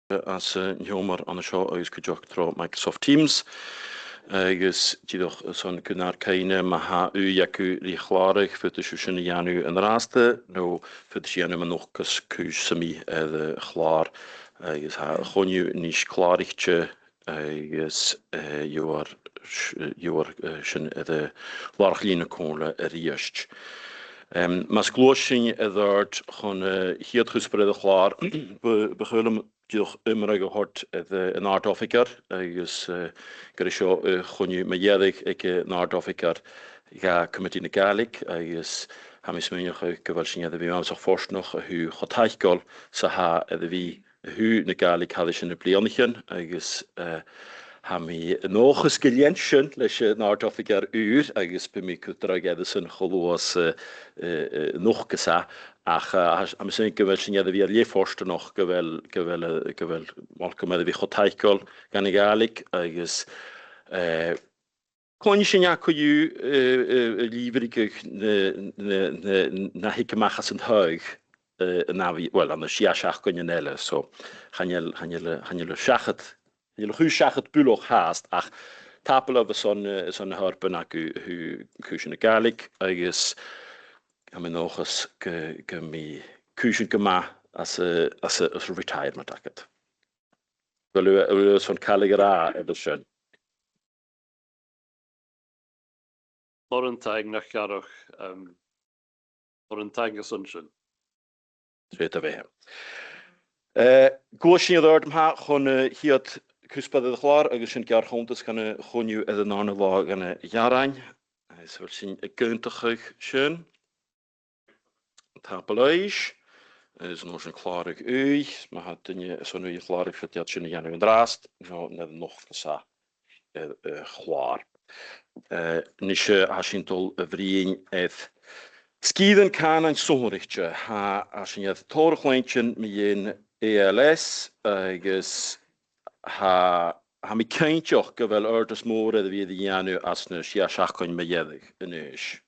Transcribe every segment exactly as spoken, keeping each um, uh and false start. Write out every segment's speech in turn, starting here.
às an t-seòmar an seo agus cuideachd tro Microsoft Teams. Agus dìreach son gun ar cuimhne, ma tha ùidh agaibh ri chlàradh, faodaidh sibh sin a dhèanamh an-dràsta, no faodaidh sibh a dhèanamh mun dòchas cùis sam bith air a' chlàr. Agus tha a' choinneamh a-nis clàraichte agus, eh, gheibhear s-, gheibhear, eh, sin air an làrach-lìn còmhla a-rithist. Em, mus gluais sinn air adhart chun, eh, a' chiad chuspair air a' chlàr, bu, bu chaomh leam dìreach iomradh a thoirt air, eh, an Àrd-Oifigear, agus, eh, gur e seo, eh, a' choinneamh mu dheireadh aig, eh, an Àrd-Oifigear do Chomataidh na Gàidhlig, agus tha mi a' smaoineachadh gu bheil sinn air a bhith uabhasach fortanach a thaobh cho taiceil 's a tha e air a bhith a thaobh na Gàidhlig thairis air na bliadhnaichean, agus, eh, tha mi an dòchas gu lean sin leis an Àrd-Oifigear ùr, agus bidh mi a' cur dragh air a sin cho luath 's, eh, eh, eh, a nochdas e. Ach, eh, tha, tha mi a' smaoineachadh gu bheil sinn air a bhith air leth fortanach gu bheil, gu bheil, eh, gu bheil Malcolm air a bhith cho taiceil dhan a' Ghàidhlig, agus, eh, cluinnidh sinn e co-dhiù, eh, eh, a' lìbhrigeadh na, na, na, na thig a-mach às an taghadh, eh, an ath-, well, ann an sia seachdainean eile, so chan eil, chan eil, chan eil e seachad, chan eil a' chùis seachad buileach fhathast, ach tapadh leibh airson, eh, airson na h-oidhirpean agaibh a thaobh cùisean na Gàidhlig, agus tha mi an dòchas gu, gum bi cùisean gu math às a', às a', às a' retirement agad. A bheil thu, a bheil thu airson càil a ràdh air sin? Mòran taing, nach eil, em, mòran taing airson sin. Tha e a' dol a bhith. Eh, gluais sinn air adhart ma-thà chun, eh, a' chiad chuspair air a' chlàr, agus sin geàrr-chunntas dhan a' choinneamh air an dàrna latha dhen a' ghearran. Is a bheil sinn ag aontachadh sin? Tapadh leibh. Is an uair sin clàradh ùidh, ma tha duine airson ùidh a chlàradh, faodaidh iad sin a dhèanamh an-dràsta, no nuair a nochdas e air, eh, a' chlàr. Eh, a-nis, eh, tha sinn a' dol a bhruidhinn air sgìrean cànain sònraichte. Tha, tha sinn air tòrr a chluinntinn mu dheidhinn A L S, agus tha, tha mi cinnteach gu bheil adhartas mòr air a bhith air a dhèanamh anns na sia seachdainean mu dheireadh a-nis.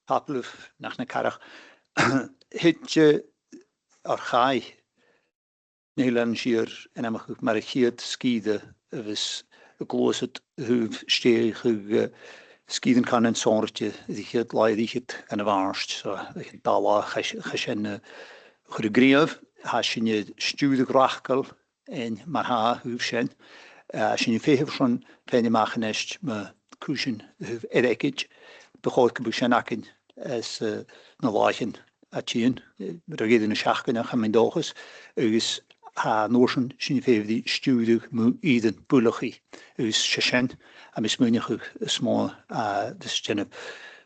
Tapadh leibh, Nathanael, a Charach. Thèid, eh, ar chàich na h-Eileanan Siar ainmeachadh mar a' chiad sgìre a bhios a' gluasad a thaobh stèidheachadh, eh, sgìrean cànain sònraichte air a' chiad latha air fhichead dhen a' Mhàrt, so aig an dà latha chaidh, chaidh sin, eh, a chur a gnìomh. Tha sinn a' stiùireadh racail fhaighinn mar-thà a thaobh sin. Eh, tha sinn a' feitheamh airson faighinn a-mach a-nis mu chùisean a thaobh airgid. Bu chòir gum biodh sin againn anns, eh, na làithean a tha tighinn, eh, ro dheireadh na seachdain, tha mi an dòchas, agus tha an uair sin sinn a' feitheamh ri stiùireadh mu ìrean buileachaidh, agus 's e sin, tha mi a' smaoineachadh, as motha, eh, a bhios a' dèanamh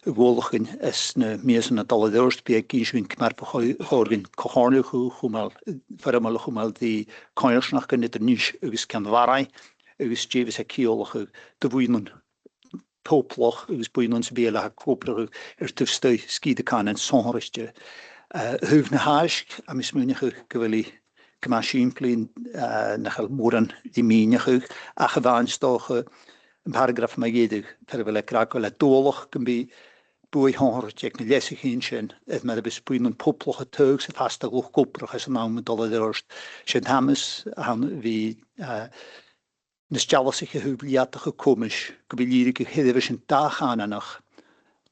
a' bhualadh againn anns na mìosan a tha a' dol air adhart, bidh e ag innse dhuinn ciamar bu chò-, chòir dhuinn co-chomhairleachadh a chumail, eh, foirmeil a chumail ri coimhearsnachdan eadar Nis agus Ceann Bharraigh, agus dè bhios e a' ciallachadh do bhuidhnean poblach agus buidhnean sam bith eile a tha a' co-obrachadh air taobh-staigh sgìre cànain sònraichte. Eh, a thaobh na h-aithisg, tha mi a' smaoineachadh gu bheil i gu math sìmplidh, eh, nach eil mòran ri mìneachadh, ach a-mhàin 's dòcha am paragraf mu dheireadh, far a bheil e ag ràdh gu bheil e dualach gum bi buaidh shònraichte aig na leasaichean sin, air mar a bhios buidhnean poblach a' taghadh 's a' fastadh luchd-obrach anns an àm a tha a' dol air adhart. 'S e an t-amas a th' ann a bhith, eh, nas dealasaiche a thaobh leudachadh comais, gum bi lìbhrigeadh sheirbheisean dà-chànanach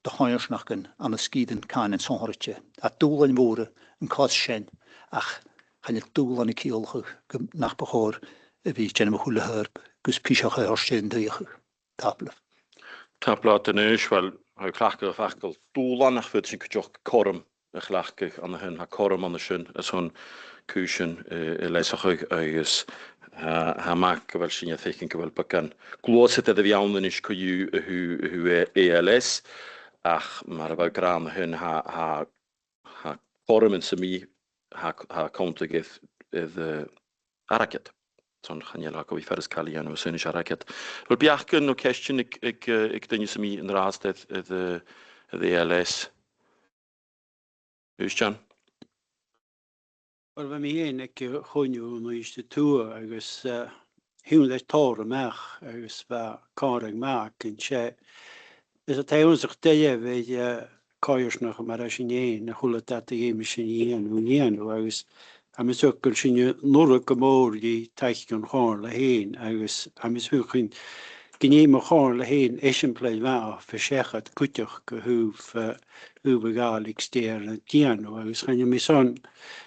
do choimhearsnachdan ann an sgìrean cànain sònraichte. Tha dùbhlain mhòra an cur sin, ach chan eil dùbhlan a' ciallachadh gu, nach bu chòir a bhith a' dèanamh a h-uile h-oidhirp gus piseach a thoirt air an t-suidheachadh. Tapadh leibh. Tapadh leat a-nis, uill, tha thu a' cleachdadh am facal dùbhlan, ach faodaidh sinn cuideachd cothrom a chleachdadh ann a shin, tha cothrom ann a sin airson cùisean, eh, a leasachadh agus, eh, tha e math gu bheil sinn a' faicinn gu bheil beagan gluasad air a bhith ann a-nis co-dhiù a thaobh, a thaobh A L S, ach mar a bha thu ag ràdh an sin, tha, tha, tha cothroman sam bith, tha, tha cunntadh air, air, eh, airgead. Son chan eil e gu bhith fear is càil a dhèanamh às aonais airgid. A bheil beachdan no ceistean aig, aig, eh, aig duine sam bith an-dràsta air, air, eh, air A L S? Aoistean? Uill, bha mi fhèin aig a' choinneamh an Uibhist a Tuath agus, eh, thionndaidh tòrr a-mach agus bha còmhradh math againn. 'S e, is e, tha e uabhasach doirbh, eh, coimhearsnachd mar a tha sinn fhèin, a h-uile dad a dh'fheumas sinn a dhèanamh, a dhèanamh, agus tha mi a' smaoineachadh gu bheil sinne an urra gu mòr ri taic a' chomhairle fhèin, agus tha mi a' smaoineachadh gun e mo chomhairle fhèin eisimpleir mhath a tha seachad cuideachd a thaobh, eh, a thaobh a' Ghàidhlig 's dè tha e a' dèanamh, agus chan eil mi son,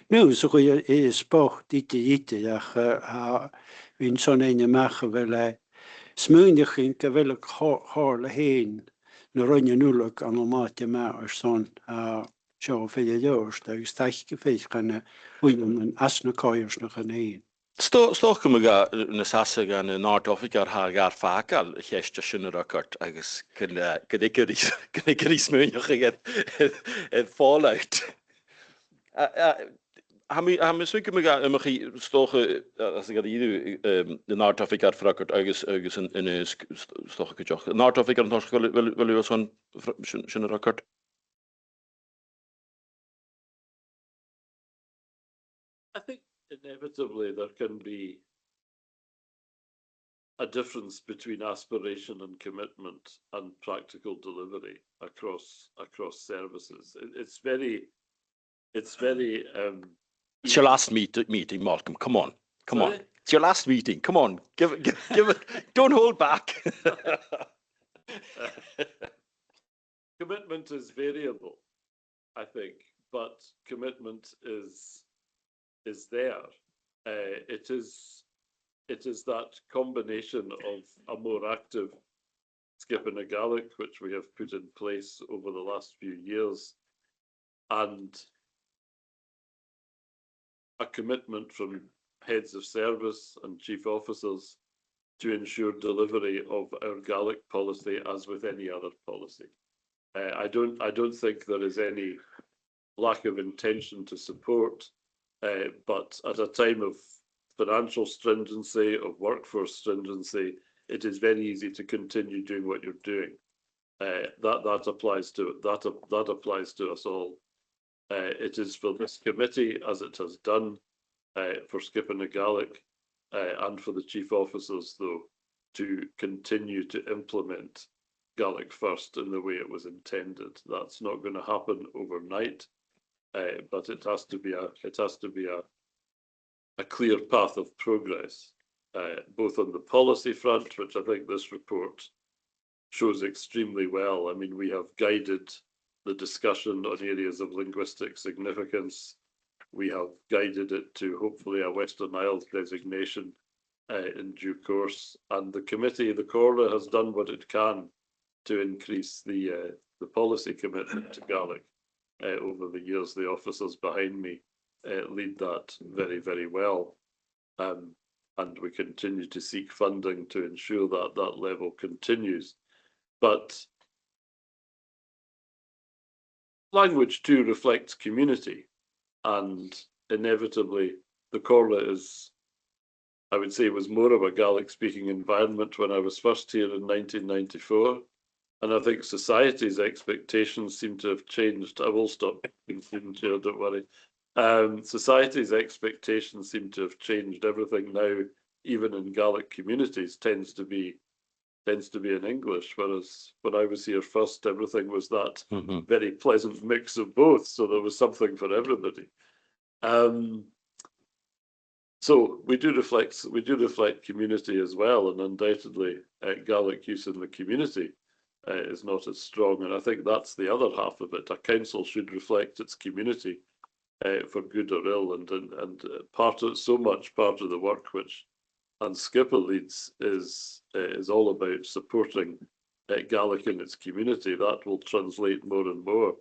no, 's a' chuid, eh, spot idir, idir, ach, eh, tha, bhithinn son fhaighinn a-mach a bheil e a' smaoineachadh gu bheil a' cho-, chomhairle fhèin na roinnean uile ann an àite math airson, eh, seo a bhith a' dèanamh, agus taic a bhith gan a bhuineadh anns na coimhearsnachdan fhèin. 'S dò-, 's dòcha gum bi na Sasaig ann an Àrd-Oifigear a tha gar fàgail a' cheist sin a fhreagairt agus gun, eh, gun tèid iad ri, gun tèid iad ri smaoineachadh air, air, air fallout. A, a, tha mi, tha mi a' smaoineachadh gum bi, gum bi, 's dòcha, eh, às a' ghearradh, ehm, an Àrd-Oifigear a fhreagairt agus, agus an, an, eh, 's, 's, 's dòcha cuideachd. An Àrd-Oifigear an toiseach, a bheil, a bheil, a bheil thu airson fr-, sin, sin a fhreagairt? I think inevitably there can be a difference between aspiration and commitment and practical delivery across, across services. It, it's very, it's very, um, It's your last meet-, meeting, Malcolm. Come on. Come on. Sorry? It's your last meeting. Come on. Give it, give, give it. Don't hold back. Commitment is variable, I think, but commitment is, is there. Uh, it is, it is that combination of a more active Sgioba na Gàidhlig, which we have put in place over the last few years, and a commitment from heads of service and chief officers to ensure delivery of our Gaelic policy as with any other policy. Uh, I don't, I don't think there is any lack of intention to support, uh, but at a time of financial stringency, of workforce stringency, it is very easy to continue doing what you're doing. Uh, that, that applies to, that, that applies to us all. Uh, it is for this committee, as it has done, uh, for Sgioba na Gàidhlig, uh, and for the chief officers, though, to continue to implement Gaelic First in the way it was intended. That's not gonna happen overnight, uh, but it has to be a, it has to be a, a clear path of progress, uh, both on the policy front, which I think this report shows extremely well. I mean, we have guided the discussion on areas of linguistic significance. We have guided it to, hopefully, a Western Isles designation, uh, in due course. And the committee, the Comhairle, has done what it can to increase the, uh, the policy commitment to Gaelic, uh, over the years. The officers behind me, uh, lead that very, very well. Um, and we continue to seek funding to ensure that that level continues. But language too reflects community, and inevitably the Comhairle is, I would say, was more of a Gaelic-speaking environment when I was first here in nineteen ninety-four, and I think society's expectations seem to have changed. I will stop being Chair, don't worry. Um, society's expectations seem to have changed. Everything now, even in Gaelic communities, tends to be, tends to be in English, whereas when I was here first, everything was that very pleasant mix of both, so there was something for everybody. Um, so we do reflect, we do reflect community as well, and undoubtedly, uh, Gaelic use in the community, uh, is not as strong, and I think that's the other half of it. A council should reflect its community, uh, for good or ill, and, and, and, uh, part of, so much part of the work which An Sgioba leads is, uh, is all about supporting, uh, Gaelic in its community. That will translate more and more,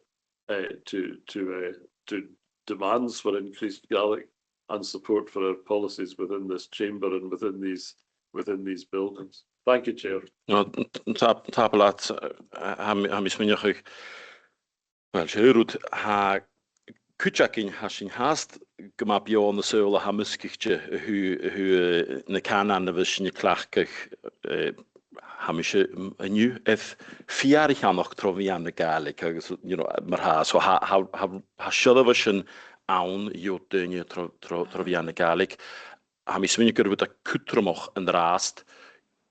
uh, to, to, uh, to demands for increased Gaelic and support for our policies within this chamber and within these, within these buildings. Thank you, Chair. No, t-, t-, tapadh leat, uh, tha mi, tha mi a' smaoineachadh, well, 's e rud, tha cuid againn, tha sinn fhathast gu math beò ann an saoghal a tha measgaichte a thaobh, a thaobh, eh, na cànanan a bhios sinn a' cleachdadh, eh, tha mise an-diugh air feur a cheannach tro mheadhan na Gàidhlig agus, you know, mar-thà, so tha, tha, tha, tha seirbheisean ann a gheibh daoine tro, tro, tro mheadhan na Gàidhlig. Tha mi a' smaoineachadh gur e rud cudromach an-dràsta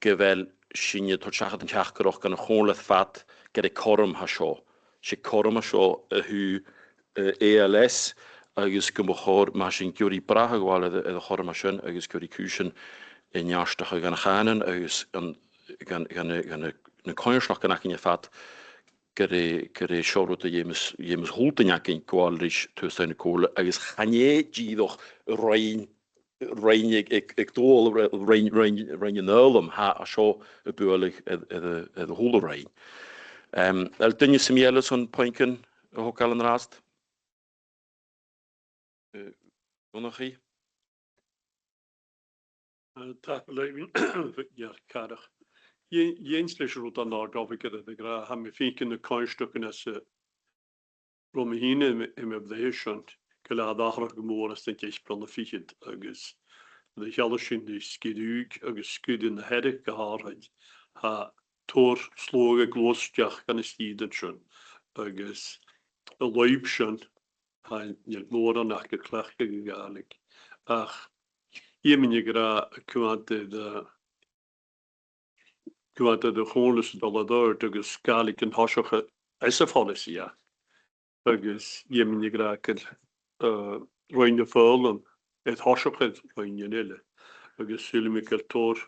gu bheil sinne a' toirt seachad an teachdaireachd dhan a' Chomhairle air fad gur e cothrom a tha seo. 'S e cothrom a tha seo a thaobh, eh, A L S agus gum bu chòir mar sin gu bheil brath a ghabhail air, air a' chothrom sin agus gu bheil cùisean a' neartachadh dhan a' chànan agus an, dhan, dhan, dhan, dhan a' choimhearsnachd againn air fad gur e, gur e seo rud a dh'fheumas, dh'fheumas a h-uile duine againn gabhail ris taobh a-staigh na comhairle agus chan e dìreach roinn, roinn aig, aig, aig dòigh ro-, roinn, roinn, roinn an fhoghlaim, tha, tha seo a' bualadh air, air, air a h-uile roinn. Em, a bheil duine sam bith eile airson puingean a thogail an-dràsta? Eh, Donnchaidh? Eh, tapadh leibh, a Dhonnchaidh Carrach. Dhèan-, dhèanainn leis an rud a bha Gabhaig ag ràdh, tha mi a' faicinn na coimhearsnachdan anns an robh mi fhìn aig, aig mo bhreith an sin, gu bheil iad ag atharrachadh gu mòr anns na deich bliadhna fichead agus nuair a sheallas sinn ri sgìre Ùige agus sgìre na Hearadh gu h-àraidh, tha tòrr sluagh a' gluasad a-steach dhan an sgìre an sin agus an lùib sin, tha, chan eil mòran aca a' cleachdadh a' Ghàidhlig. Ach dh'fheumainn a ràdh, a' coimhead air, eh, coimhead air a' chomhairle san dol air adhart agus Gàidhlig an toiseach anns a' phoileasaidh, agus dh'fheumainn a ràdh gu bheil, eh, roinn na foghlaim air thoiseach air roinnean eile, agus saoilidh mi gu bheil tòrr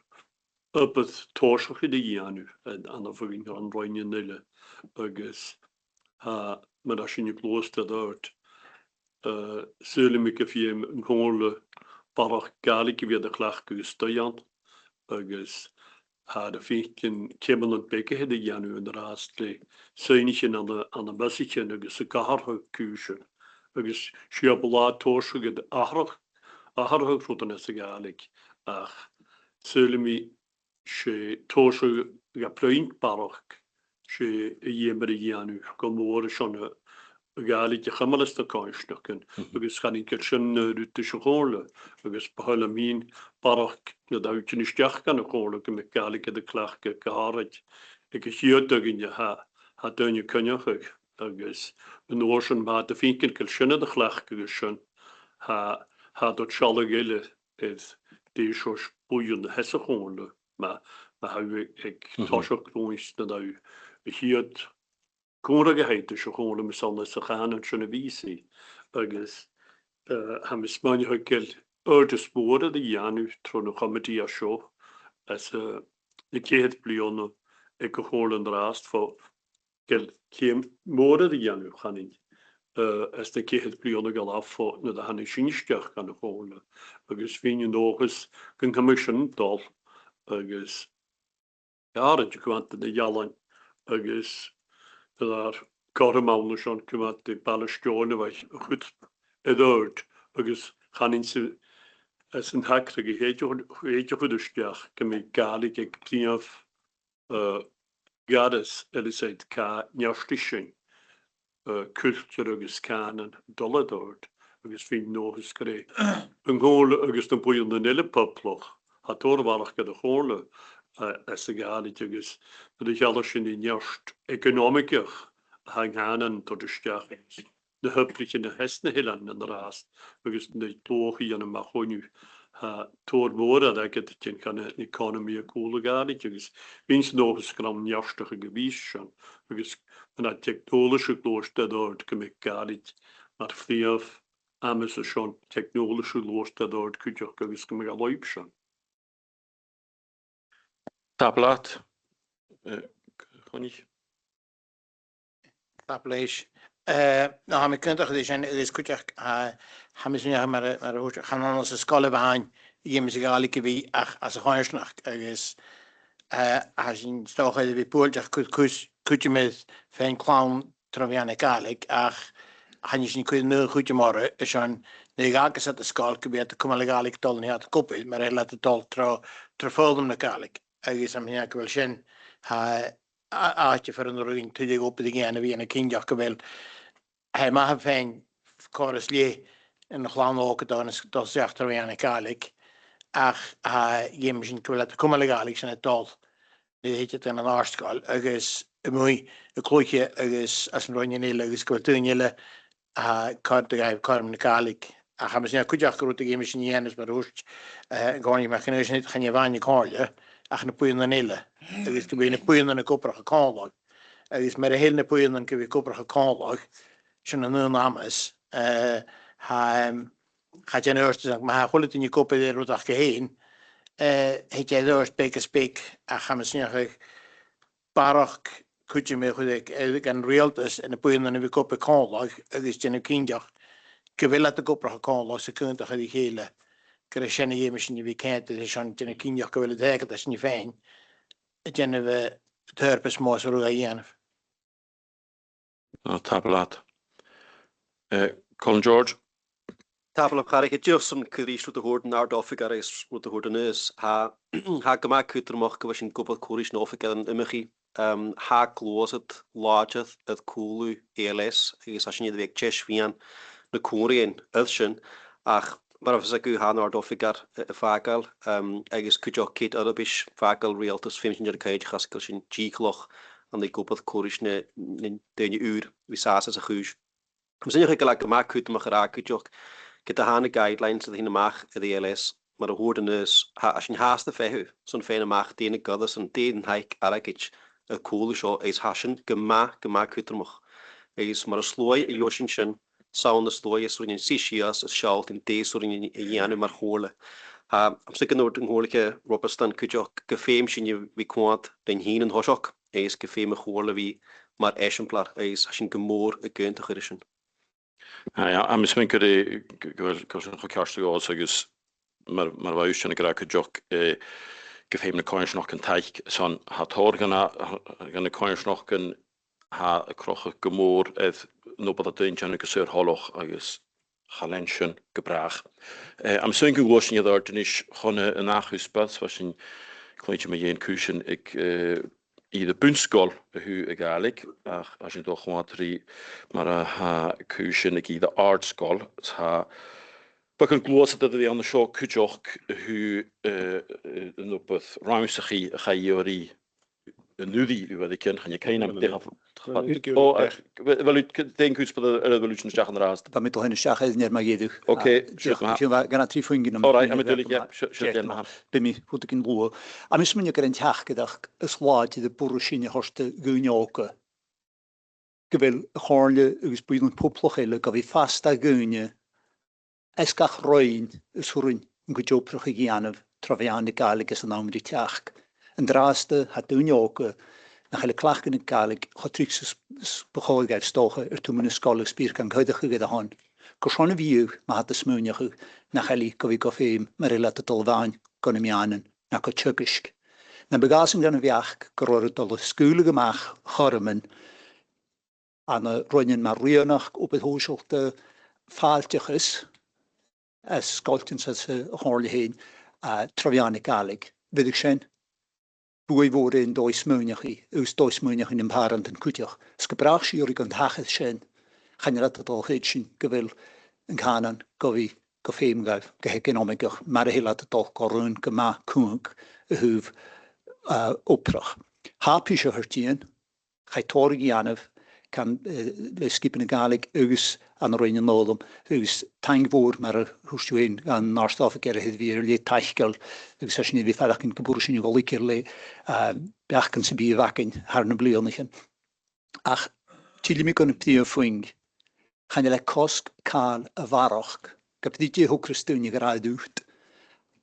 obair tòiseachaidh ri dhèanamh an, ann am feadhainn dha na roinnean eile, agus tha, mar a tha sinn a' gluasad air adhart, eh, saoilidh mi gum feum an comhairle barrachd Gàidhlig a bhith air a chleachdadh a-staigh ann, agus tha iad a' faicinn ceumannan beaga air a dhèanamh an-dràsta le soidhnichean ann an, ann am measgachadh agus a' cathaoireachd cùisean, agus 's e obair latha tòiseachadh atharrach-, atharrachadh rudan anns a' Ghàidhlig, ach saoilidh mi 's e tòiseachadh a' bruidhinn barrachd, 's e a dh'fheumar a dhèanamh gu mòr airson a' Ghàidhlig a chumail anns na coimhearsnachdan, agus chanainn gu bheil sin an aon rud ris a' chomhairle, agus bu thoil leam fhìn barrachd nan daoine a' tighinn a-steach dhan a' chomhairle gum bi Gàidhlig air a cleachdadh gu h-àraid aig a' chiad duine a tha, tha daoine a' coinneachadh, agus an uair sin ma tha iad a' faicinn gu bheil sin air a chleachdadh agus sin, tha, tha iad a' dol sealladh eile air dè seòrsa buidheann a th' anns a' chomhairle, ma, ma tha thu aig, aig toiseach cluinntinn nan tha thu a' chiad còmhradh a th' agad ris a' chomhairle, mas ann anns a' chànan sin a bhios i. Agus, eh, tha mi a' smaoineachadh gu bheil adhartas mòr air a dhèanamh tro na comataidhean seo anns, eh, na ceithir bliadhna aig a' chomhairle an-dràsta, bho gu bheil ceum mòr air a dhèanamh, chanainn, eh, anns na ceithir bliadhna gu leth bho nuair a thàinig sinn a-steach dhan a' chomhairle, agus bhithinn an dòchas gun cumadh sin a' dol, agus gu h-àraid a' coimhead air na h-ealain, agus tha ar cothrom ann an sin a' coimhead air baile Steòrnabhaigh a chur air adhart, agus chanainn-sa, anns an t-eachdraidh a thèid a chur, thèid a chur a-steach gum bi Gàidhlig aig prìomh eh, goireas eile said, cà neartaich sinn, eh, cultar agus cànan a' dol air adhart, agus bhithinn an dòchas gur e an comhairle agus na buidhnean eile poblach, tha tòrr a bharrachd air a' chomhairle, eh, anns a' Ghàidhlig agus nuair a sheallas sinn an neart eaconamaigeach a tha an cànan a' toirt a-steach na h-obraichean a th' anns na h-eileanan an-dràsta agus na dlùth a dhèanamh a-mach oirnn, tha tòrr mòr air a bhith agad a' tighinn chun an eaconamaidh a' cùl a' Ghàidhlig agus bhithinn-sa an dòchas gun robh neartachadh a bhios sin agus gun tèid teicneòlas a' gluasad air adhart gum bi Gàidhlig mar phrìomh amas airson teicneòlas a' gluasad air adhart cuideachd agus gum bi e an lùib sin. Tapadh leat, eh, Choinnich. Tapadh leibh. Eh, no, tha mi cinnteach air sin, agus cuideachd, eh, tha mi a' smaoineachadh mar, mar a thuirt, chan ann às an sgoil a bh' ann a dh'fheumas a' Ghàidhlig a bhith ach às a' choimhearsnachd, agus, eh, tha sinn 's dòcha air a bhith buailteach cus, cus, cuideam air faighinn clann tro mheadhan na Gàidhlig, ach chan eil sinn a' cur an aon chuideam orra, is ann nuair a dh'fhàgas iad an sgoil gum bi iad a' cumail a' Ghàidhlig a' dol an siud gu obair, mura h-eil iad a' dol tro, tro fhoghlam na Gàidhlig. Agus tha mi a' smaoineachadh gu bheil sin, tha, a-, àite far an urrainn tuilleadh obair a dhèanamh, a bhith cinnteach gu bheil, tha e math a bhith a' faighinn còrr is leth de na clann òga a' dol, a' dol a-steach tro mheadhan na Gàidhlig, ach, tha, dh'fheumas sinn gu bheil iad a' cumail a' Ghàidhlig sin a' dol nuair a thèid iad dhan an àrd-sgoil agus a-muigh a' cluiche agus anns na roinnean eile agus gu bheil daoine eile, a, còir, a ghabh cothrom na Gàidhlig. Ach tha mi a' smaoineachadh cuideachd gu bheil rud a dh'fheumas sinn a dhèanamh, mar a thuirt, eh, an Comhairleach MacFhionghain, chan e a-mhàin a' chomhairle, ach na buidhnean eile. Agus gum bi na buidhnean ag obrachadh còmhla. Agus mura h-eil na buidhnean gu bhith ag obrachadh còmhla, sin an aon amas, eh, Tha, em, cha dèan e adhart, ma tha a h-uile duine ag obair air rud aca fhèin, eh, thèid e air adhart beag is beag, ach tha mi a' smaoineachadh barrachd cuideam a chur aig, aig an riaghaltas anns na buidhnean a bhith ag obair còmhla agus dèanamh cinnteach gu bheil iad ag obrachadh còmhla 's ag aontachadh ri chèile, gur e sin a dh'fheumas sinn a bhith ceangailte ris, an dèanamh cinnteach gu bheil an t-airgead a th' againn fhìn a' dèanamh, eh, an t-oidhirp as motha 's a tha rud ga dhèanamh. Ah, tapadh leat. Eh, Colin George? Tapadh leibh, a chàirdean. Dìreach son cur ris rud a thuirt an Àrd-Oifigear agus rud a thuirt Aonghas. Tha, tha e gu math cudromach gu bheil sinn ag obair còmhla ris an oifigear an-diugh. Em, tha gluasad làidir air cùlaibh A L S, agus tha sinn air a bhith a' teis-meadhan nan còmhraidhean air sin, ach mar a bhios agaibh, tha an Àrd-Oifigear a', a' fàgail, em, agus cuideachd Kate Urbish, fàgail riaghaltas, feumaidh sinn a ràdh cuideachd gu bheil sinn dìcheallach ann an obair còmhla ris na, na daoine ùra a bhith sàs anns a' chùis. Tha mi a' smaoineachadh gu bheil e gu math cudromach a ràdh cuideachd, ged a tha na guidelines a' tighinn a-mach air A L S, mar a thuirt Aonghas, tha, tha sinn fhathast a' feitheamh son faighinn a-mach dè na goireasan, dè an taic airgid a tha còmhla seo, agus tha sin gu math, gu math cudromach. Agus mar as luaithe a gheibh sinn sin, 's ann as luaithe 's a rinn sinn suidhe sìos is sealltainn dè 's urrainn dhuinn a dhèanamh mar chomhairle. Tha, tha mi a' smaoineachadh gun tuirt an Comhairliche Robertson cuideachd gum feum sinn a bhith a' coimhead rinn fhìn an toiseach, agus gum feum a' chomhairle a bhith mar eisimpleir, agus tha sinn gu mòr ag aontachadh ris sin. Aye, aye, tha mi a' smaoineachadh gu, gu, gu bheil, gu bheil sin cho ceart a ghabhas agus mar, mar a bha Uisdean ag ràdh cuideachd, eh, gum feum na coimhearsnachdan taic, 's ann tha tòrr dha na, dha na coimhearsnachdan tha a' crochadh gu mòr air an obair a tha iad a' dèanamh gu saor-thoileach agus cha lean sin gu bràth. Eh, tha mi a' smaoineachadh gun gluais sinn air adhart a-nis chun an ath chuspair, 's bha sinn a' cluinntinn mu dheidhinn cùisean aig, eh, ìre bun-sgoil a thaobh a' Ghàidhlig, ach tha sinn a' dol a choimhead ri mar a tha cùisean aig ìre àrd-sgoil. Tha beagan gluasad air a bhith ann an seo cuideachd a thaobh, eh, eh, an obair rannsachaidh a chaidh a thoirt an-uiridh, uair a chionn, chan eil cuimhn' agam dè tha. Ò, eh, bheil, bheil thu, dè an cuspair air a bheil thu a' tighinn a-steach an-dràsta? Bha mi a' dol a thighinn a-steach air an fhear mu dheireadh. Ok, sure, ma-thà. Sin bha, gun atharraich mi fhìn. All right, tha mi duilich, yeah, sure, sure, ma-thà. Bidh mi a' fuireach gu luath. Tha mi a' smaoineachadh gur e an teachdaireachd as làidire a b' urrainn sin a thoirt do dhaoine òga, gu bheil a' chomhairle agus buidhnean poblach eile gu bhith a' fastadh dhaoine às gach roinn as urrainn an cuid obrach a dhèanamh tro mheadhan na Gàidhlig anns an àm ri teachd. An-dràsta, tha daoine òga nach eil a' cleachdadh na Gàidhlig cho tric 's, 's bu chòir dhaibh, 's dòcha, air tumainn na sgoile, 's bidh iad gan coireachadh air a shon. Carson a bhiodh, ma tha iad a' smaoineachadh nach eil i gu bhith gu feum mura h-eil iad a' dol a-mhàin gu na meadhanan no gu teagasg? Nam biodh fhios againn dhan a' bheachd gun robh iad a' dol a sgaoileadh a-mach chothroman ann an roinnean mar rianachd, obair shòisealta, fàilteachas, eh, sgoiltean 's a, 's a' chomhairle fhèin, eh, tro mheadhan na Gàidhlig. Bhiodh sin buaidh mhòr air an dòigh-smaoineachaidh, agus dòigh-smaoineachaidh nam pàrantan cuideachd. 'S gu bràth 's iarraidh gun tachair sin, chan eil iad a' dol a chreidsinn gu bheil an cànan gu bhith gu feum dhaibh, gu h-eaconamaigeach, mura h-eil iad a' dol gu raon gu math cumhang a thaobh, eh, obrach. Tha pìos a' tighinn, chaidh tòrr a dhèanamh, can, eh, le sgioba na Gàidhlig agus ann an Roinn an Fhoghlaim, agus taing mhòr, mar a thuirt thu fhèin, dhan Àrd-Oifigear a tha air a bhith air leth taiceil, agus tha sinn air a bhith a' faireachdainn gum b' urrainn sin a dhol idir le, eh, beachdan sam bith a bh' againn thar nam bliadhnaichean. Ach tillidh mi gun a' phrìomh phuing, chan eil e cosg càil a bharrachd, ge b' e dè a thogras daoine ag ràdh riut,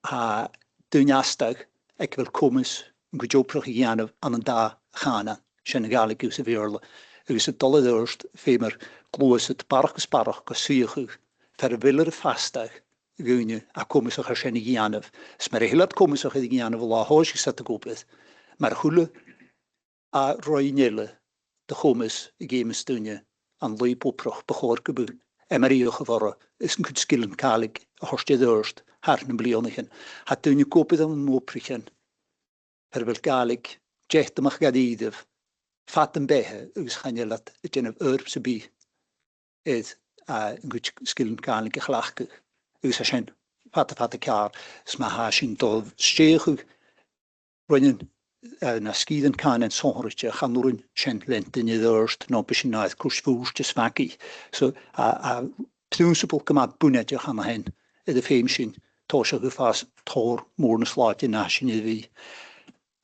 tha daoine aistreach aig a bheil comas an cuid obrach a dhèanamh ann an dà chànan, sin a' Ghàidhlig agus a' Bheurla, agus a' dol air adhart, feumar gluasad barrachd is barrachd gu suidheachadh far a bheil iad a' fastadh dhaoine a tha comasach air sin a dhèanamh. Is mura h-eil iad comasach air a dhèanamh an là a thòisich iad ag obair, mar a h-uile à roinn eile de chomas a dh'fheumas duine an lùib obrach, bu chòir gum bi e mar fhiach a bh' orra is an cuid sgilean Gàidhlig a thoirt air adhart thar nam bliadhnaichean. Tha daoine ag obair ann an obraichean far a bheil Gàidhlig deatamach dha-rìribh fad am beatha agus chan eil iad a' dèanamh oidhirp sam bith air, eh, an cuid sgilean Gàidhlig a chleachdadh, agus tha sin fada, fada ceàrr. Is ma tha sinn a' dol a stèidheachadh roinnean, eh, no sgìrean cànain sònraichte, chan urrainn sin leantainn air adhart, no bidh sinn air cùirt bhùird is magaidh. So, tha, tha prionnsabail gu math bunaiteach ann a shin, air am feum sinn tòiseachadh a' fàs tòrr mòr nas làidire na tha sinn air a bhith.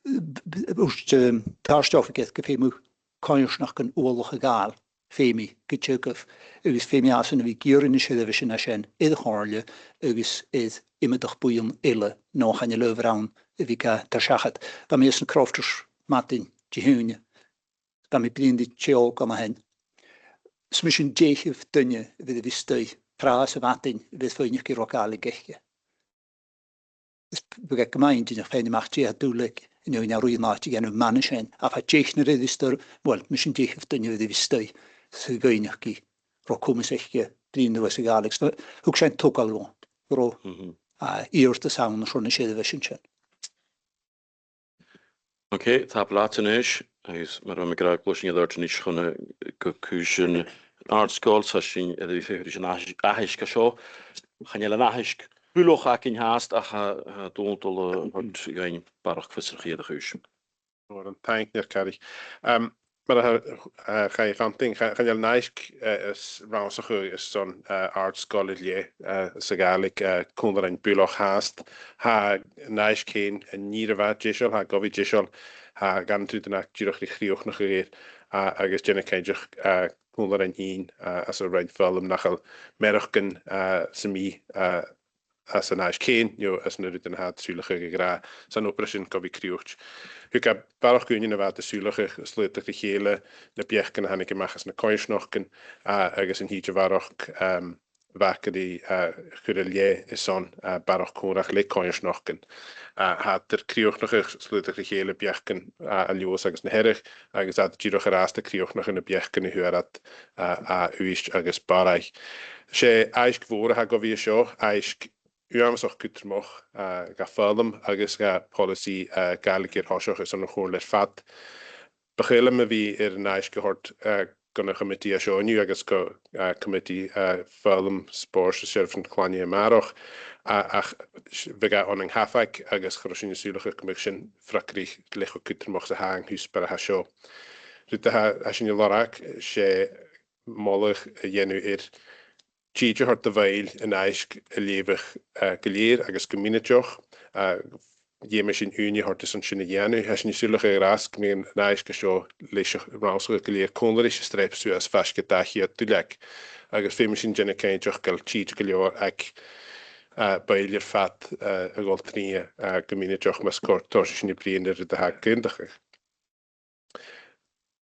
B-, b-, b-, thuirt, ehm, an t-Àrd-Oifigear gum feumadh coimhearsnachdan uallach a ghabhail. feumaidh gu teagamh, agus feumaidh iadsan a bhith ag iarraidh na seirbheisean sin air a' chomhairle agus air iomadach buidheann eile no chan eil adhbhar ann a bhith ga toirt seachad. Bha mi anns na Crofters madainn Dihaoine, bha mi a' bruidhinn ri tè òg an sin. 'S mise an deicheamh duine a bha air a bhith a-staigh, tràth sa mhadainn a bha air faighneachd gun robh Gàidhlig aice. Is bhiodh e gu math inntinneach faighinn a-mach dè tha dùil aig an fheadhainn a tha roimhe a' dèanamh an mana sin, ach bha deich no rud a bha air a bhith a-staigh, uill, mise an deicheamh duine a bha air a bhith a-staigh 's a' faighneachd gun robh comas aice bruidhinn riutha sa Ghàidhlig. So, thug sin togail dhomh, gun robh, ah, iarrtas ann airson na seirbheisean sin. Ok, tapadh leat a-nis, agus mar a bha mi ag ràdh, gluaisidh sinn air adhart a-nis chun a', gu cùisean an àrd-sgoil, 's tha sinn air a bhith a' feitheamh ris an aithis-, aithisg a seo. Chan eil an aithisg buileach againn fhathast, ach tha, tha Dòmhnall a' toirt dhuinn barrachd fiosrachaidh air a' chùis. Mòran taing, a Mhàiri. Em, mar a tha, eh, chaidh a chantainn, cha-, chan eil an aithisg, eh, as rannsachadh airson, eh, àrd-sgoil air leth, eh, sa Ghàidhlig, eh, còmhla rinn buileach fhathast. Tha an aithisg fhèin an ìre mhath deiseil, tha e gu bhith deiseil, tha e gan an t-sùileachadh dìreach ri chrìochnachadh air, a-, agus dèanamh cinnteach, eh, còmhla rinn fhìn, eh, anns an Roinn Foghlam nach eil mearachdan, eh, sam bith, eh, anns an aithisg fhèin, no anns na rudan a tha iad a' sùileachadh ag ràdh, 's an obair sin gu bhith crìochnaich. Thug e barrachd ùine nam bhad a' sùileachadh, a' slaodadh ri chèile na beachdan a thàinig a-mach às na coimhearsnachdan, a-, agus an tìde a bharrachd, em, a bh' aca ri, eh, chur air leth airson, eh, barrachd còmhradh le coimhearsnachdan. Eh, tha iad air crìochnachadh, slaodadh ri chèile beachdan, eh, à Leòdhas agus na Hearadh, agus iad dìreach air ais a' crìochnachadh na beachdan a fhuair iad, eh, à Uibhist agus Barraigh. 'S e aithisg mhòr a tha gu bhith an seo, aithisg uabhasach cudromach, eh, dha foghlam agus dha poileasaidh, eh, Gàidhlig air thoiseach airson a' chomhairle air fad. Bu chaomh leam a bhith air an aithisg a thoirt, eh, gun a' chomataidh a tha seo an-diugh agus gu, eh, comataidh, eh, foghlam, spòrs is seirbheisean cloinne a-màireach, a-, ach s-, bhiodh e ann an cabhaig agus cha robh sinn a' sùileachadh gum biodh sin freagarrach le cho cudromach 's a tha an cuspair a tha seo. Rud a tha, tha sinn a' lorg, 's e moladh a dhèanamh air tìde a thoirt do Bhaile an aithisg a leughadh, eh, gu lèir agus gu mionaideach, eh, dh'fheumadh sinn ùine a thoirt airson sin a dhèanamh. Tha sinn a' sùileachadh air ais gum bi an aithisg a seo leis a' rannsachadh gu lèir còmhla ris an streap suas faisg air dà cheud duilleag. Agus feumaidh sinn dèanamh cinnteach gu bheil tìde gu leòr aig, eh, Baile air fad, eh, a dhol tro, eh, gu mionaideach mus còrd, tòisich sinn a' bruidhinn air rud a tha ag aontachadh.